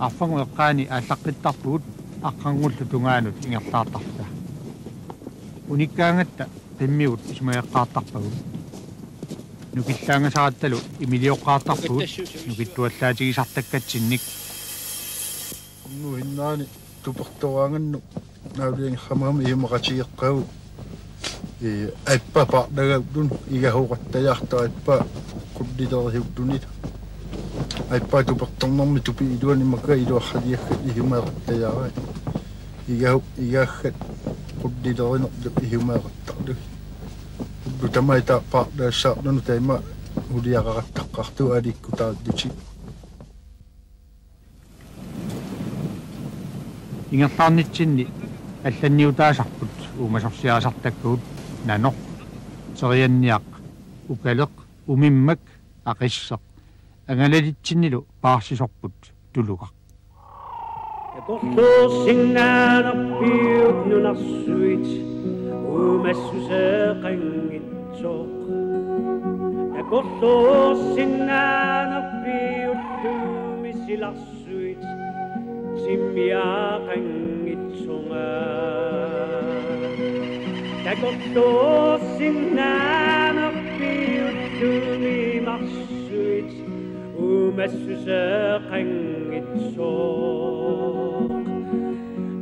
Arfangut eqqaani aallaqqittarpugut aqqarngullu tungaanut ingerlaartarluta. Unikkaangatta qimmigut isumageqqaartarpagut. Nukillaangasarattalu imilioqqaartarpugut nukittuallaatigisartakkatsinnik. Unnuinnaani tupertoraangannut naaluinngisammat isumaqatigeqqaarput. Ee, aappaat paarnagaattut igahooqattajaartoq aappaat qullileriulluni. Aappaat tupertornermi tupiit iluani makku iluarsaliakkat isumageqattajaaraat. Igahooq igaakkat qullilerinerlu isumageqattarlugit. Ullut tamaasa paarnaassaarluni taama uliaqaqattaqqaartut aliikkutaarlutik. Ingerlaarnitsinni allanniutaasarput uumasorsiarisartakkagut nanoq, terianniaq, ukaleq, umimmak, aqisseq, angalalitsinnilu paarsisorput tulugaq. Takorluussinnaanerpiuk nunarsuit uumassuseqanngitsoq. Takorluussinnaanerpiullumi silarsuit timmiaqanngitsonga. Takorluussinnaanerpiullumi marsuit uumassuseqanngitsoq.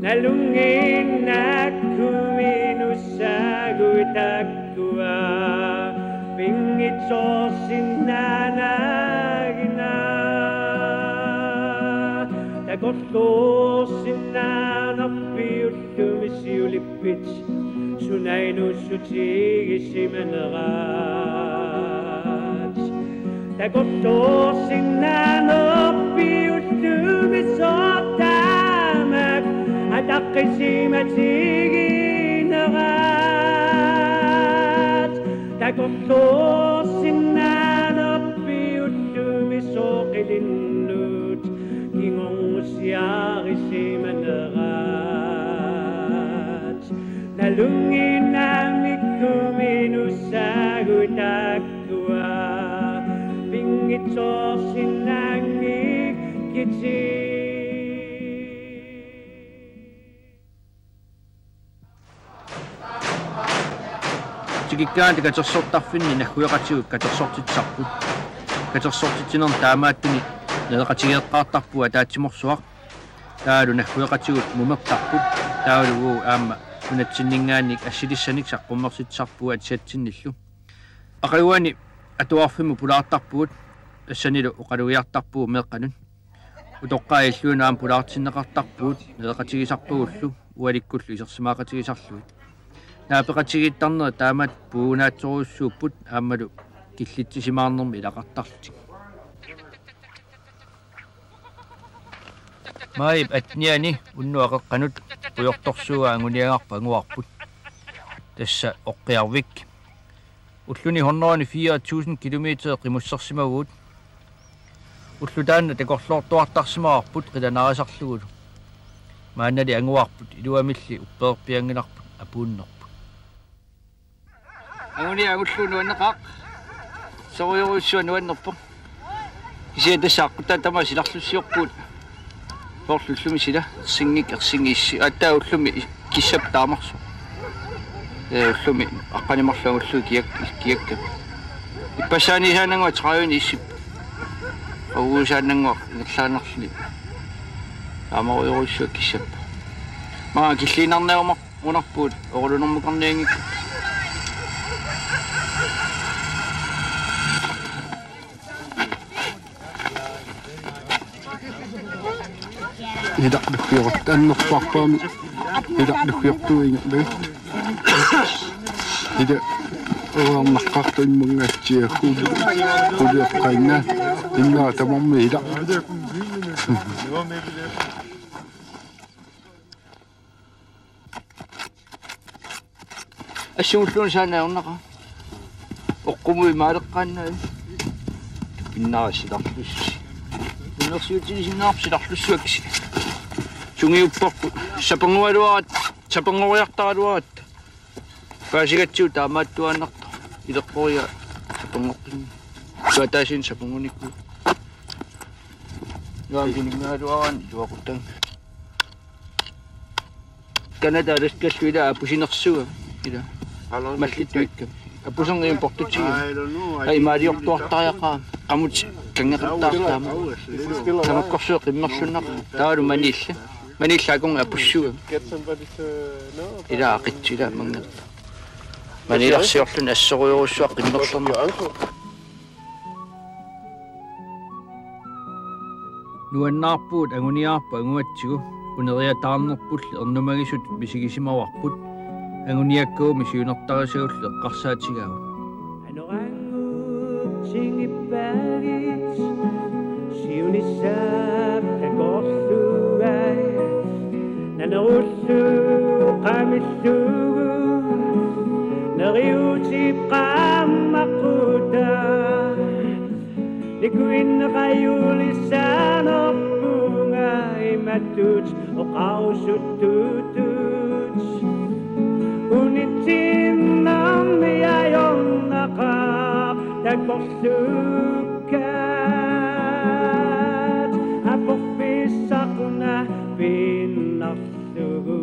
Nalunngiinnaakkumi nussaaguit taakkua pinngitsoorsinnaanagina. Takorluussinnaanerpiullumi siulip pit sunainuussutigisimanneraat. Takorluussinnaanerpiullumi soortaamak ataqqisimatiginaat. Takorluussinnaanerpiullumi sooqilinnut kingornusiarisimaneraat. Nalunngiinnaammikkuminut saaguit taakkua pinngitsoorsinnaanngikkitsigu. Tikikkaanni katersortarfinni naggueqatigut katersortitsisarput. Katersortitsinermi taamaattuni naleqatigeeqqaartarpugut ataatsimoorsuaq. Taavalu naggueqatigut mumertarput. Taavalu aamma Nunatsinninngaanniit assilissanik saqqummersitsisarpugut atisatsinnillu. Aqaguani atuarfimmut pulaartarpugut, tassanilu oqalugiartarpugut meeqqanut. Utoqqaat illunut aamma pulaartinneqartarpugut, nereqatigisarpagullu ualikkullu isersimaaqatigisarlugit. Naapeqatigiittarnerit taamaat puugunaatsorujussuupput aammalu killitsisimaarnermi ilaqartarlutik. Maajip attenianni unnuk Aqeqqanut pujortorsuugaa anguniagarput anguarput. Tassa Oqqiarvik. Ulluni hundrede og fire tusind kilometer qimussersimavugut. Ulloq taanna takorloortuartarsimavarput qilanaarisarlugulu. Maannali anguarput, iluamilli upperpianngilarput apuunnerput. Anguniagaq ulloq nuanneqaaq. Sorujorujussuaq nuannerpoq. Kisianni tassa aqqutaata tamaat silarlussiorpugut. Soorlu ullumi sila, ersinngik, ersinngik issi. Aatsaat ullumi kissap taamarsoq. Ee, ullumi aqqaneq-marluk angullugu kiak-, kiakkap. Ippassaaniisaannannguaq tredive issip. Uaguusaannannguaq ingerlaannarluni. Taamarujorujussuaq kissap. Maanga killiinnarniarumaarpunarpugut, oorulunermukarnianngikkunik. Ilaq luggiortut annerpaarpaami. Ilaq luggiortuugut ingerlagit. Ila uarnaqqartu immangatsiakkut. Quleqqaanna. Innera tamarmi ilaq. Assumulluunniit saanna ajornaqaaq. Oqqumut imaaleqqaannaa. Pinnara silarlussi. Universitetsilisinnaarput silarlussuakkisi. Sungiupparput. Saperngualuaratta, saperngoriartaraluaratta. Paasigatsigu taamaattuaannartoq. Ileqqoriga saperngoqqinni. Tuataasiin saperngunikku. Nuan kininngaluaraan iluaqutang. Canada Alaskallu ila apusinersuga ila. How long does it take? Mallittuikka. Apusernium portutsiga. I don't know. I Ai think maaliortuartariaqaa. Qamut kangeqattaartaama. Hours, little. Tamakkorsuup qimmerlunnaqa. Taavalu maniilla. Maniilla akornga apussuga. Get somebody to, no, about, ila aqitsila manngappa. Maniilarsiorluni assorujorujussuaq qimmerlerneq. Nuannaarpugut anguniagarput anguatsigu, uneriataarnerpulli ernumagisutut misigisimavarput, anguniakkagummi siunertarisagullu eqqarsaatigaavut. Anoranngutsigippagit siunissap takorluugait, nanerullugu qamillugu neriuutip qaammaqutaa. Nikuinneqajulissanerpunga imatut oqarusuttutut. Unitsinnarmi ajornaqaaq takorluukkaat. Aporfissaq una pinnarlugu.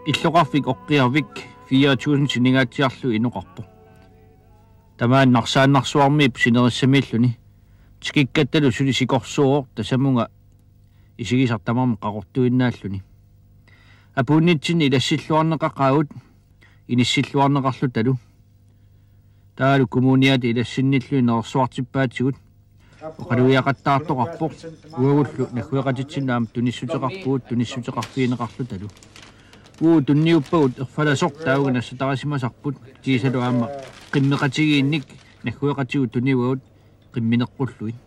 Illoqarfik Oqqiarvik fire tusind sinigaatsiarlugu inoqarpoq. Tamaani Narsaannarsuarmiip sinerissamiilluni. Tikikkattalu suli sikorsuuvoq, tasamunga isigisaq tamarmi qaqortuinnaalluni. Apuunnitsinni ilassilluarneqaqaagut inissilluarneqarlutalu. Taavalu kommuniata ilassinnilluni nerersuartippaatigut oqalugiaqattaartoqarpoq, uagullu naggueqatitsinnut aamma tunissuteqarpugut tunissuteqarfigineqarlutalu. Uagut tunniuppagut erfalasoq taavunga nassatarisimasarput, kiisalu aamma qimmeqatigiinnik naggueqatigut tunivagut qimmineqqullugit.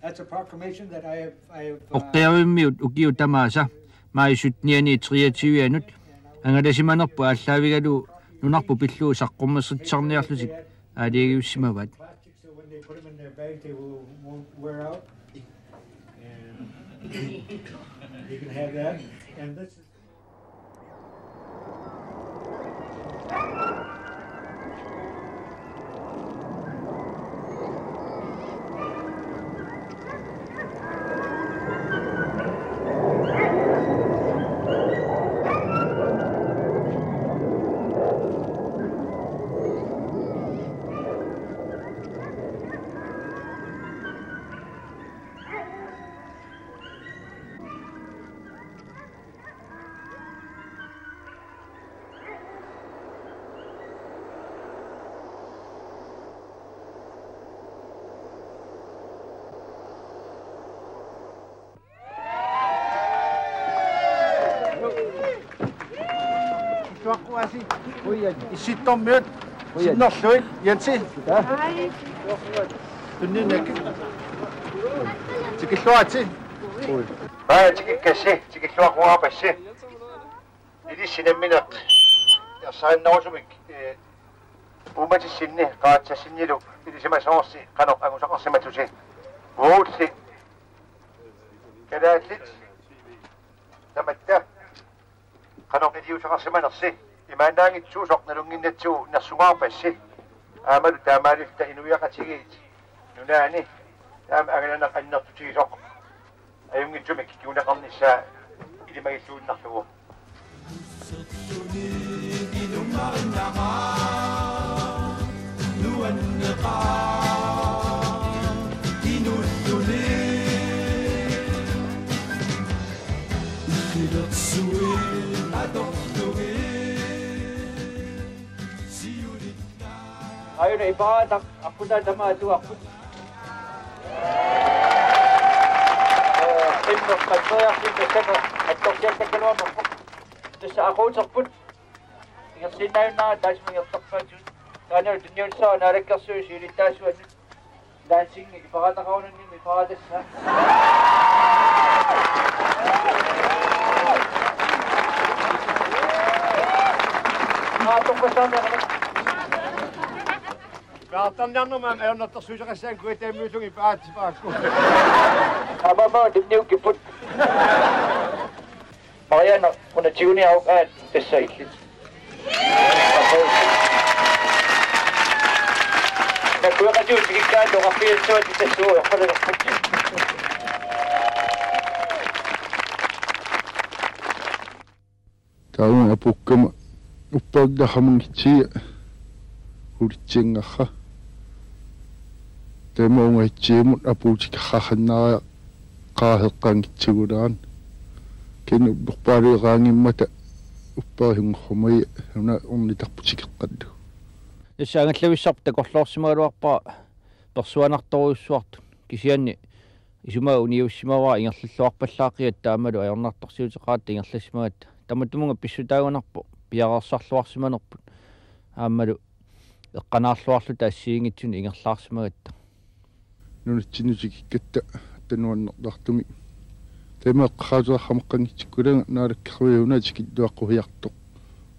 That's a proclamation that I have, I have, uh, Oqqiavimmiut ukiut tamaasa, maajip syttenianit treogtyveanut, angalasimanerput aallaavigalugu nunarput pillugu saqqummersitsisarniarlutik aalajangiussimavaat. So when they put them in their bag, they will, won't wear out. And you can have that. And this is. Issittormiut sinnerlugit, Jensi. Tunniunniakkit. Tikilluaritsi. Aa, tikikkassi, tikilluaqquaarpassi. Ilissi nammineq ersarinnerusumik, eh, uummatissinni, qaratsassinnilu ilisimasoorsi qanoq angusaqarsimasusi. Uulli kalaallit tamatta qanoq iliuuseqarsimanersi imaannaanngitsuusoq nalunnginnatsigu nersungaarpassi. Aammalu taamaalilluta inuiaqatigiit nunaanni taama angalaneq annertutigisoq ajunngitsumik kinguneqarnissaa ilimagilluinnarlugu. Aajuna ipaataq aqqutaa tamaat atugarput. Ee, qimmeq qatseriarlugu tassani attorsiallattakkaluarnerpoq. Tassa aquuterput. Ingerlaannarlugu taassuma ingerlaarpaatigut. Taannalu tunniussavara naalakkersuisut siulittaasuannut. Dancing ipaataqarunanni ipaatassa. Aa, tokkossaanera. Paartarniarnerma ajornartorsiuteqassaanga kuitaammiullunga ipaatippaakku. Aamma tunniukkipput. Marianne, una tiguniaruk aat tassa illit. Nakkueqatigut tikikkaat oqarfigissuat tassuugu eqqalerput. Taava apuukkama upperillaarama ngitsiga ulitsiangarra. Taama ungatsiamut apuutikarraqannaria qaaheqqanngitsagulaarami. Kisianni ullorpaaluit qaangimmata upperihunngorrumai una ornitarput tikeqqallugu. Tassa angallavissarput takorloorsimagaluarpara persuanartorujussuartut. Kisianni isuma uniussimavara ingerlalluarpallaaqqigatta aammalu ajornartorsiuteqaratta ingerlassimagatta. Tamatumunnga pissutaagunarpoq piareersarluarsimanerput. Aammalu eqqanaarluarluta assigiinngitsunik ingerlaarsimagatta. Nunatsinnut tikikkatta atta nuannerlaartumik. Taama eqqarsaatigeqqaarama eqqanngitsukkulaarama naalakkersuisunut tikilluaqquhiartoq.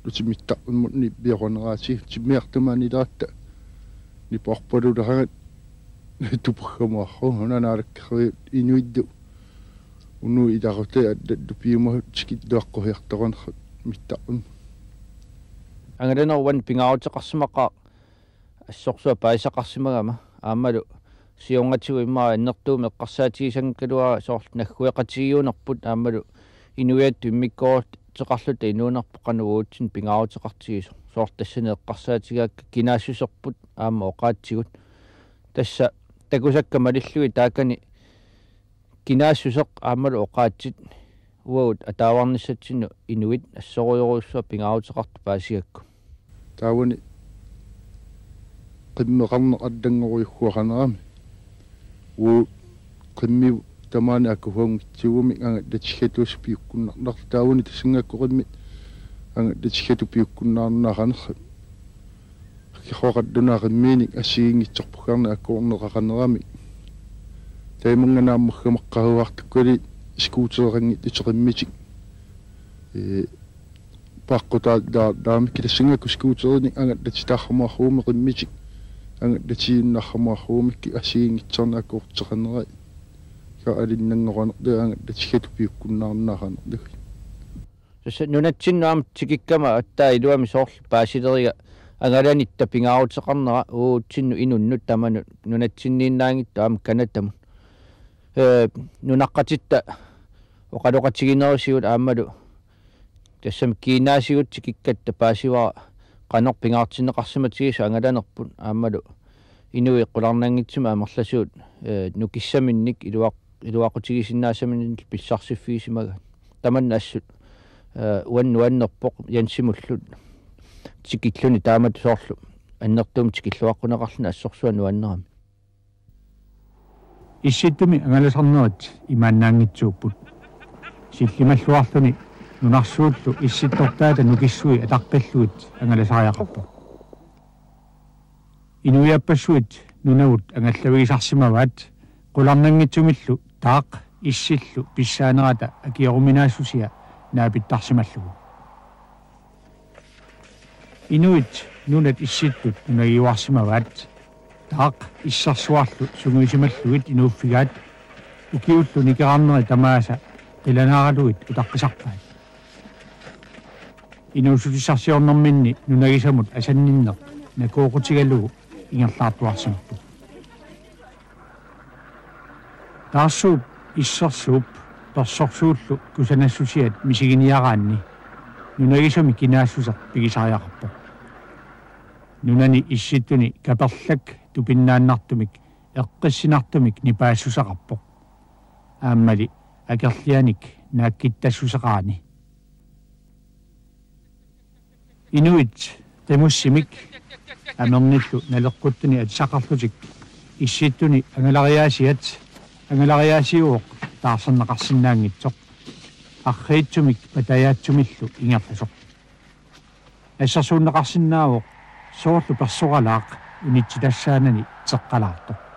Nutsimik mittarfimmut nipiaruneraatsigu timmiartumaanilaarta nipoorpalulaaraangat tupuggamuarru una naalakkersuisut inuillu unnuk ilaqutai allallu piumagu tikilluaqquhiartoqarnerat mittarfimmut. Angalanerup pingaaruteqarsimaqaaq assorsuaq paasisaqarsimagama aammalu siornatigut immaqa annertuumik eqqarsaatigisanngikkaluarpara soorlu naggueqatigiuunerput aammalu inuiattut immikkoorteqarluta inuunerput qanoq uagutsinnut pingaaruteqartigisoq soorlu tassani eqqarsaatigaakka kinaassuserput aamma oqaatsigut. Tassa takusakka malillugit taakani kinaassuseq aammalu oqaatsit uagut ataavarnissatsinnut inuit assorujorujussuaq pingaaruteqartut paasigakku. Taavani qimmeqarneq allanngorujussuaqarnerami. Uagut qimmivut tamaani akuunngitsigut angallatigigakku piukkunnarnarluta taavani tassanngaakku qimmit angallatigigakku piukkunnaarnarnerat. Akkiqoqalluna qimmiinik assigiinngitsorpassuarnik akuuneqaqarnerami. Taamannga naammagamaqqaruartukkali skuutereqanngitsunik qimmitik. Ee, paqqutaalaarami kilassingakku skuuterinik angallatitaarsimaarugummi qimmitik. Angallatinnaarsimaarugummi assigiinngitsornikuuteqarnerat. Ka alinnanngornerlu angallatigigakku piukkunnaarnarnerlu. Tassa nunatsinnut aamma tikikkama aatsaat iluamik soorlu paasileriga angalanitta pingaaruteqarnera uagutsinnut inunnut tamanut nunatsinniinnaanngitsoq aamma Canadamut. Ee, nunaqqatitta oqaloqatiginerusigut aammalu tassami kiinaasigut tikikkatta paasivara qanoq pingaartinneqarsimatigisoq angalanerput aammalu inuit qularnanngitsumik amerlasuut, ee, nukissaminnik iluaq-, iluaqutigisinnaasaminnik pissarsiffigisimagai. Tamanna assut, ee, uannut nuannerpoq Jensimullu tikilluni taamatut soorlu annertuumik tikilluaqquneqarluni assorsuaq nuannerami. Issittumi angalasarnerit imaannaanngitsuupput. Sillimalluarluni nunarsuullu issittortaata nukissui ataqqillugit angalasariaqarpoq. Inuiappassuit nunavut angallavigisarsimavaat qularnanngitsumillu taaq issillu pissaanerata akioruminaassusia naapittarsimallugu. Inuit nunat issittut nunagiuarsimavaat taaq issersuarlu sungiusimallugit inuuffigaat ukiullu nikerarneri tamaasa qilanaaralugit utaqqisarpaat. Inuussutissarsiornerminni nunagisamut asanninneq nakooqutigalugu ingerlaartuarsimapput. Taarsuup issersuup persorsuullu kusanassusiat misiginiaraanni nunagisami kinaassuseq pigisariaqarpoq. Nunani issittuni kaperlak tupinnaannartumik eqqissinartumik nipaassuseqarpoq. Aammali akerlianik naakkittassuseqarani. Inuit qimussimik amernillu naleqquttuni atisaqarlutik issittuni angalariaasiat angalariaasiuvoq taarserneqarsinnaanngitsoq arriitsumik patajaatsumillu ingerlasoq. Assersuunneqarsinnaavoq soorlu persoralaaq unitsitassaanani teqqalaartoq.